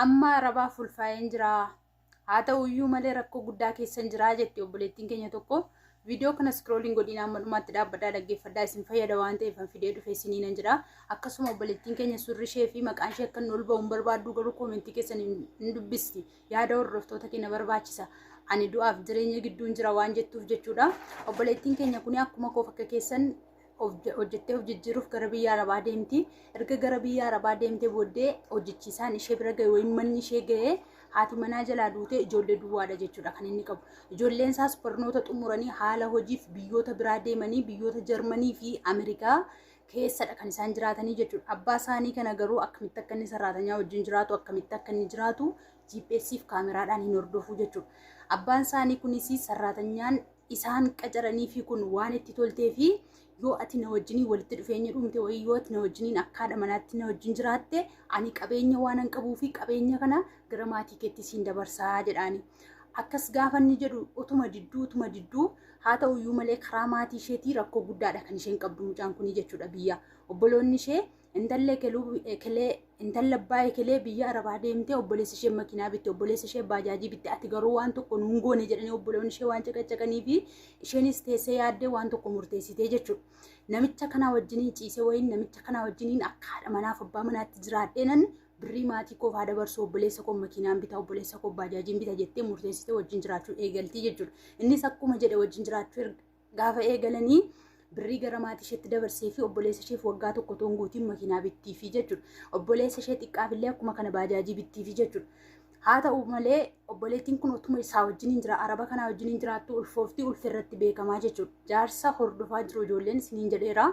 Amma Arabaaf ulfaa'een jira. Haa ta'u iyyuu malee rakkoo guddaa keessan jira jetti obboleettiin keenya tokko. Viidiyoo kana scrolling godhiin amma dhumaatti dhaabbadhaa dhaggeeffadhaa, isin fayyada waan ta'eef an fidee dhufe isiniin nan jira. Akkasuma obboleettiin keenya surri ishee fi maqaan ishee akka inni ol ba'u hin barbaaddu, garuu koomentii keessan hin dubbisti. Yaada hordoftoota keenya barbaachisa. Ani du'aaf jireenya gidduun jira waan jettuuf jechuudha. Obboleettiin keenya kun akkuma koof akka keessan hojjettee of jijjiiruuf gara biyya Arabaa deemti. Erga gara biyya Arabaa deemtee booddee hojjechiisaan ishee bira ga'e wayii manni ishee ga'e haati manaa jalaa duutee ijoollee duwwaadha jechuudha kan inni qabu. Ijoolleen isaas barnoota xumuranii haala hojiif biyyoota biraa deemanii biyyoota Jarmanii fi Ameerikaa keessadha kan isaan jiraatanii jechuudha. Abbaa isaanii kana garuu akkamitti akka inni sarraatanyaa wajjin jiraatu, akkamitti akka inni jiraatu GPS fi kaameraadhaan hin hordofu jechuudha. Abbaan isaanii kunis sarraatanyaan isaan qacaranii fi kun waan itti toltee fi yoo ati na wajjiniin walitti dhufeenya dhumte wayii, yoo ati na wajjiniin akka haadha manaatti na wajjin jiraatte, ani qabeenya waan an qabuu fi qabeenya kana gara maatii keetti siin dabarsaa jedhaani. Akkas gaafa inni jedhu utuma didduu utuma didduu, haa ta'u iyyuu malee karaa maatii isheetii rakkoo guddaadha kan isheen qabdu mucaan kunii jechuudha biyya. Obboloonni ishee intalli ekeluu ekelee, intalla abbaa ekelee biyya Arabaa deemtee obboleessi ishee makiinaa bitte, obboleessi ishee baajaajii bitte, ati garuu waan tokko nuun goone jedhanii obboloonni ishee waan caqacaqanii fi isheenis teessee yaaddee waan tokko murteessitee jechuudha. Namicha kanaa wajjiniin ciisee wayiin namicha kanaa wajjiniin akka haadha manaaf abbaa manaatti jiraadheenan birrii maatii koof haa dabarsu, obboleessa koo makiinaan bita, obboleessa koo baajaajiin bita jettee murteessitee wajjin jiraachuu eegaltii jechuudha. Innis akkuma jedhe wajjin jiraachuu gaafa eegalanii birrii gara maatii isheetti dabarsee fi obboleessa isheef waggaa tokko otoo hin guutiin makiinaa bittiifi jechuudha. Obboleessa ishee xiqqaaf illee akkuma kana baajaajii bittiifi jechuudha. Haa ta'u malee obboleettiin kun otuma isaa wajjin hin jira, Araba kanaa wajjin hin jiraattu, ulfooftii ulfi irratti beekamaa jechuudha. Jaarsa hordofaa jiru ijoolleen isiniin jedheera.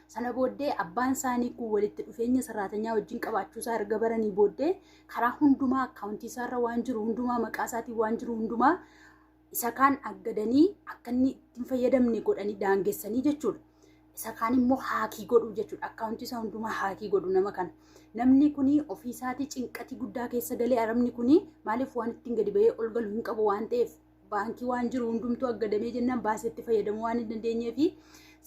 Sana booddee abbaan isaanii kun walitti dhufeenya sarraatanyaa wajjin qabaachuu isaa erga baranii booddee karaa hundumaa akkaawuntii isaarra waan jiru hundumaa, maqaa isaatiin waan jiru hundumaa isa kaan aggadanii akka inni itti hin fayyadamne godhanii daangessanii jechuudha. Isa kaan immoo haakii godhu jechuudha. Akkaawuntii isaa hundumaa haakii godhu nama kana. Namni kuni ofii isaatii cinqatii guddaa keessa galee, Arabni kuni maaliif waan ittiin gadi bahee ol galu hin qabu waan ta'eef, baankii waan jiru hundumtuu aggadamee jennaan baasee itti fayyadamuu waan hin dandeenyee fi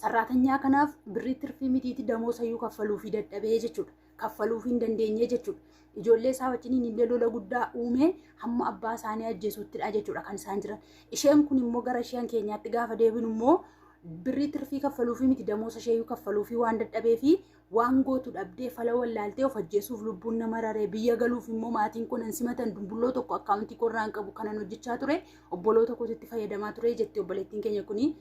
sarraatanyaa kanaaf birrii tirfii mitiiti damoosayyuu kaffaluufii dadhabee jechuudha. Kaffaluufii hin dandeenye jechuudha. Ijoollee isaa wajjiniin illee lola guddaa uumee hamma abbaa isaanii ajjeesuuttidha jechuudha kan isaan jiran. Isheen kun immoo gara isheen keenyaatti gaafa deebinu immoo birrii tirfii kaffaluufii miti damoosa isheeyyuu kaffaluufii waan dadhabee fi waan gootu dhabdee fala wallaaltee of ajjeesuuf lubbuun nama raree, biyya galuuf immoo maatiin kun hin simatan, dumbulloo tokko akkaawuntii korraan qabu kanan hojjechaa ture obboloota kootitti fayyadamaa ture jetti obboleettiin keenya kuni.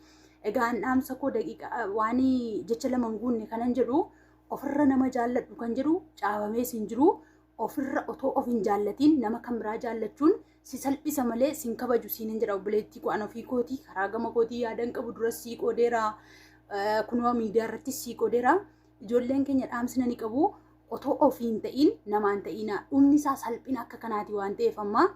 Egaa dhaamsa koo daqiiqaa waan jecha lama hin guunne kanan jedhu, ofirra nama jaalladhu kan jedhu caabamees hin jiru. Ofirra otoo of hin jaallatiin nama kan biraa jaallachuun si salphisa malee sin kabaju siin hin jedha obboleettii koo. An ofii kootii karaa gama kootii yaadan qabu duras sii qoodeera, kunoo miidiyaa irratti sii qoodeera. Ijoolleen keenya dhaamsina ni qabu, otoo ofii hin ta'in namaan ta'ina, dhumni isaa salphina akka kanaati waan ta'eef. Amma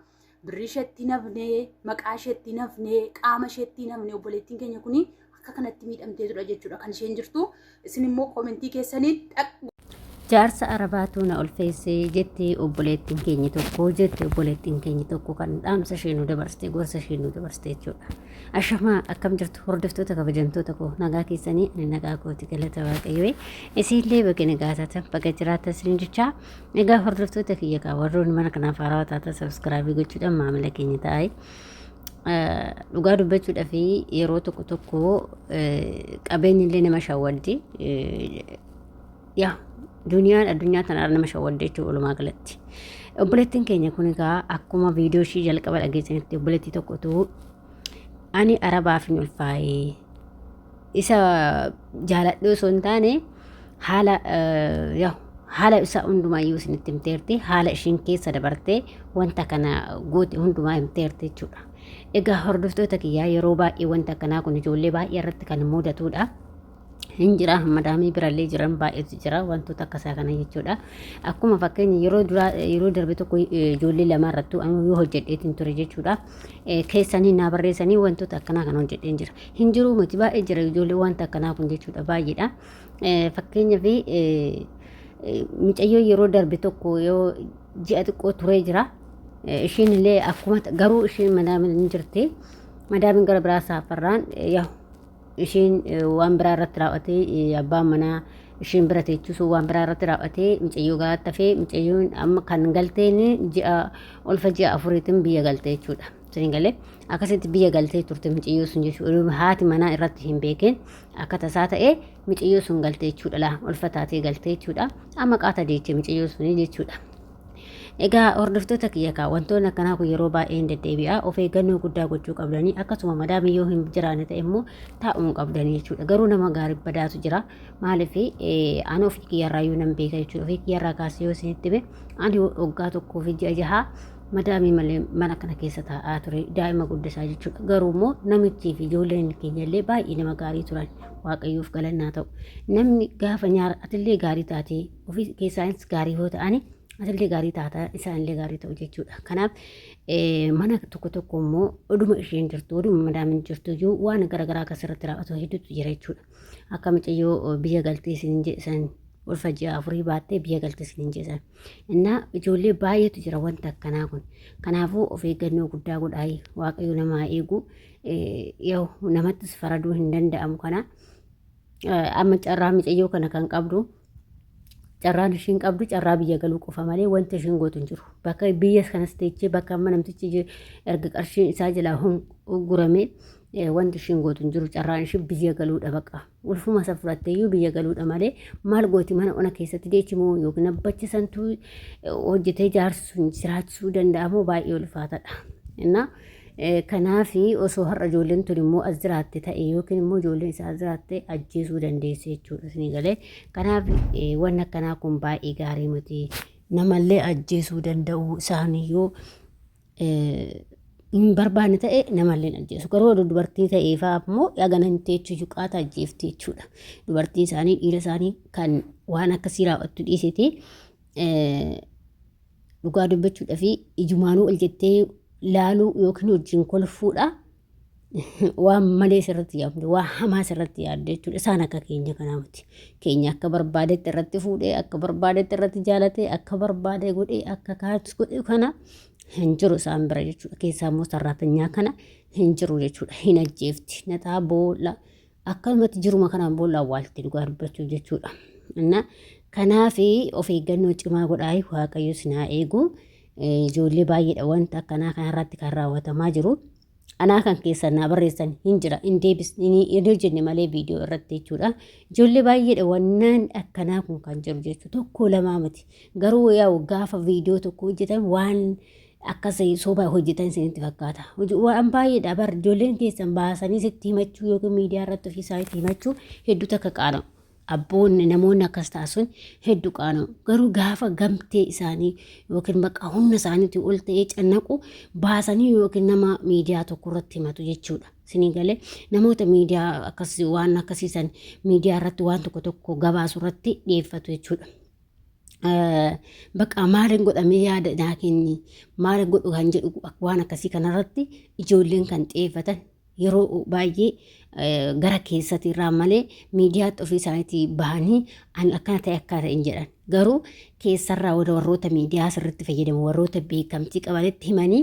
birrii isheetti nafne, maqaa isheetti nafne, qaama isheetti nafne, obboleettiin keenya kuni akka kanatti miidhamtee jira jechuudha kan isheen jirtu. Isin immoo koomentii keessaniin dhaq Jaarsa Arabaatu na ulfeesse jetti obboleettiin keenya tokko, jette obboleettiin keenya tokko kan dhaamsa ishee nu dabarsite, gorsa ishee nu dabarsite jechuudha. Ashamaa, akkam jirtu hordoftoota kabajamtoota koo? Nagaa keessanii? Ani nagaa kooti, galata Waaqayyoo. Isinillee baga nagaa taatan, baga jiraatan isin jechaa. Egaa hordoftoota kiyya kaa warroonni mana kanaaf haarawaa taatan sabskraabii gochuudhaan maamila keenya ta'aa. Dhugaa dubbachuudhaaf yeroo tokko tokko qabeenyi illee nama shawwaddi. Yaa duniyaan addunyaa tanarra nama shawwaddi jechuudha walumaa galatti. Obboleettiin keenya kun egaa akkuma viidiyoo ishii jalqaba dhageessanitti obboleettii tokkotu ani Arabaaf hin ulfaa'ee isa jaaladhu osoo hin taane haala yaa haala isaa hundumaayyuu isinitti himteerti, haala ishiin keessa dabartee wanta kana goote hundumaa himteerti jechuudha. Egaa hordoftoota kiyyaa, yeroo baay'ee wanta akkanaa kun ijoollee baay'ee irratti kan mudatudha. Hin jira, madaamii birallee jiran baay'eetu jira wantoota akkasaa kana jechuudha. Akkuma fakkeenya yeroo duraa yeroo darbe tokko ijoollee lama irrattuu yoo hojjedheetiin ture jechuudha. Keessanii naa barreessanii wantoota akkanaa kana hojjedheen jira. Hin jiru miti, baay'ee jira ijoollee wanta akkanaa kun jechuudha, baay'eedha. Fakkeenyaaf mucayyoo yeroo darbe tokko yoo ji'a xiqqoo turee jira. Ishiin illee akkuma garuu ishiin madaamiin hin jirti. Madaamiin gara biraa saafarraan yaa ishiin waan biraa irratti raawwatee abbaan manaa Isheen bira teechuu sun waan biraa irratti raawwatee mucayyoo garaatti hafee mucayyoon amma kan galteen ji'a ulfa ji'a afuriitiin biyya galte jechuudha. Isin galee akkasitti biyya galtee turte mucayyoo sun jechuudha. Haati manaa irratti hin beekin akka tasaa ta'ee mucayyoo sun galte jechuudha laa ulfa taatee galte jechuudha. Amma qaata deeche mucayyoo suni jechuudha. Egaa hordoftoota kiyya kaa wantoonni akkanaa kun yeroo baay'ee hin deddeebi'a. Of eeggannoo guddaa gochuu qabdanii akkasuma madaamii yoo hin jiraanne ta'e immoo taa'uu hin qabdanii jechuudha. Garuu nama gaarii badaatu jira. Maaliif ani ofii kiyyarraayyuu nan beeka jechuudha. Ofii kiyyarraa kaasee yoo isinitti hime ani waggaa tokkoo fi ji'a jahaa madaamii malee mana kana keessa taa'aa ture daa'ima guddisaa jechuudha. Garuu immoo namichii fi ijoolleen keenya illee baay'ee nama gaarii turan. Waaqayyoof galannaa ta'u. Namni gaafa nyaara atillee gaarii taatee ofii keessaanis gaarii yoo ta'ani atillee gaarii taata isaanillee gaarii ta'u jechuudha. Kanaaf mana tokko tokko immoo oduma isheen jirtu oduma madaamiin jirtu iyyuu waan garaagaraa akkasirratti raawwatu hedduutu jira jechuudha. Akka mucayyoo biyya galtee isin jedhan ulfa ji'a afurii baattee biyya galtee isin jedhan. Innaa ijoollee baay'eetu jira wanta akkanaa kun. Kanaafuu of eeggannoo guddaa godhaa waaqayyo nama haa eegu. Yoo namattis faraduu hin danda'amu kana. Amma carraa mucayyoo kana kan qabdu carraan ishiin qabdu carraa biyya galuu qofa malee wanta ishiin gootu hin jiru. Bakka biyya kanas teechee bakka amma namtichi erga qarshiin isaa jalaa gurame wanti ishiin gootu hin jiru. Carraan ishii biyya galuudha baqa. Ulfuma isa fudhattee iyyuu biyya galuudha malee maal gooti mana ona keessatti deechi moo yookiin abbacha santuu hojjetee jaarsu jiraachisuu danda'a moo baay'ee ulfaatadha. Innaa Kanaaf osoo har'a ijoolleen tun immoo as jiraatte ta'e yookiin immoo ijoolleen isaa as jiraatte ajjeesuu dandeessi jechuudha isinii galee. Kanaaf wanni akkanaa kun baay'ee gaarii miti. Namallee ajjeesuu danda'u isaaniyyuu hin barbaanne ta'e namallee hin ajjeesu. Garuu oduu dubartii ta'ee fa'aa immoo dhagana hin teechu juqaata ajjeefti jechuudha. Dubartii isaanii dhiira isaanii kan waan akkasii raawwattu dhiisiti. Dhugaa dubbachuudhaaf ijumaanuu ol jettee laaluu yookiin wajjin kolfuudha. Waan malee sirratti yaadde waan hamaa sirratti yaadde jechuudha. Isaan akka keenya kanaa miti. Keenya akka barbaadetti irratti fuudhee akka barbaadetti irratti jaalatee akka barbaade godhee akka kaatu godhe kana hin jiru isaan bira jechuudha. Keessaa immoo sarraatanyaa kana hin jiru jechuudha. Hin ajjeefti. Naxaa boolla akkanumatti jiruma kanaan boolla awwaalti dhugaa dubbachuuf jechuudha. Inna kanaaf of eeggannoo cimaa godhaa waaqayyo sin haa eegu. Ijoollee baay'eedha wanta akkanaa kanarratti kan raawwatamaa jiru. Anaa kan keessan naa barreessan hin jira hin deebisne hin hojjenne malee viidiyoo irratti jechuudha. Ijoollee baay'eedha wannaan akkanaa kun kan jiru jechuudha. Tokko lamaa miti. Garuu yaa'u gaafa viidiyoo tokko hojjetan waan akkas soba hojjetan isinitti fakkaata. Waan baay'eedha bar ijoolleen keessan baasanii sitti himachuu yookiin miidiyaa irratti ofii isaaniitti himachuu hedduu takka qaana'u. Abboonni namoonni akkas taasisan hedduu qaana'u. Garuu gaafa gamtee isaanii yookiin bakka humna isaaniitii ol ta'ee cannaqu baasanii yookiin nama miidiyaa tokko irratti himatu jechuudha. Isinii galee namoota miidiyaa akkas waan akkasiisan miidiyaa irratti waan tokko tokko gabaasu irratti dhiyeeffatu jechuudha. Bakka maalin godhamee yaada naa kenni maal godhu kan jedhu waan akkasii kanarratti ijoolleen kan xiyyeeffatan yeroo baay'ee gara keessatti irraa malee miidiyaatti ofii isaaniitii bahanii ani akkana ta'e akkana ta'e hin jedhan. Garuu keessarraa warroota miidiyaa sirriitti fayyadamu warroota beekamtii qabanitti himanii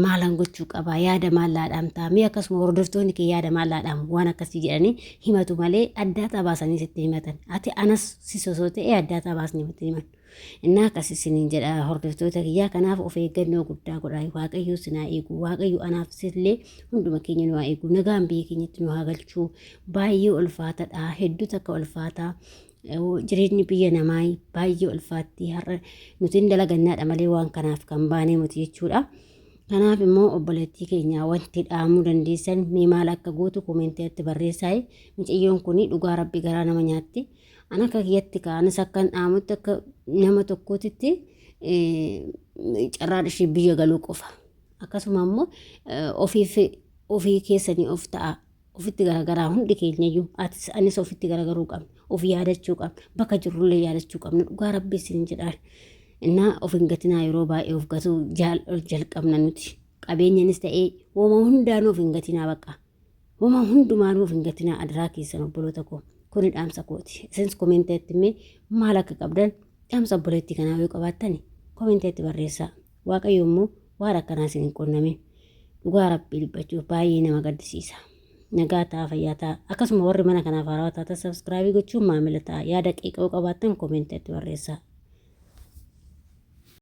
maalan gochuu qaba yaada maal laadhaamtaa mee akkasuma hordoftoonni kee yaada maal laadhaamu waan akkasii jedhanii himatu malee addaataa baasanii sitti himatan ati anas si sosoo ta'e addaataa baasanii sitti himan innaa akkas isiniin jedha hordoftoota kiyyaa kanaaf of eeggannoo guddaa godhaa waaqayyo sinaa eegu waaqayyo anaaf sillee hunduma keenya nu haa eegu nagaan biyya keenyatti nu haa galchuu baay'ee ulfaatadha hedduu takka ulfaataa jireenyi biyya namaa baay'ee ulfaatti har'a nuti hin dalagannaadha malee waan kanaaf kan baanee miti jechuudha. Kanaaf immoo obboleettii keenya wanti dhaamuu dandeessan mee maal akka gootu koomentiitti barreessaa. Mucayyoon kun dhugaa rabbi garaa nama nyaatti. An akka kiyyatti ka'anis akkan dhaamutti akka nama tokkootitti carraan ishee biyya galuu qofa. Akkasuma immoo ofiif ofii keessanii of ta'a. Ofitti garagaraa hundi keenyayyuu atis anis ofitti garagaruu qabna. Of yaadachuu qabna. Bakka jirrullee yaadachuu qabna. Dhugaa rabbii isin jedhaan. Innaa of hin gatinaa yeroo baay'ee of gatuu jalqabna nuti. Qabeenyanis ta'ee woma hundaanuu of hin gatinaa bakka. Woma hundumaanuu of hin gatinaa adaraa keessan obboloota koo. Kuni dhaamsa kooti. Isinis koomentiitti immoo maal akka qabdan dhaamsa obboleettii kanaa yoo qabaattani koomentiitti barreessaa. Waaqayyo immoo waan akkanaa isin hin qunnamin. Dhugaa rabbii dubbachuuf baay'ee nama gaddisiisa. Nagaa ta'a, fayyaa ta'a. Akkasuma warri mana kanaaf haarawaa taatan subscribe gochuun maamila ta'a. Yaada qeeqa'uu qabaattan commentiitti barreessaa.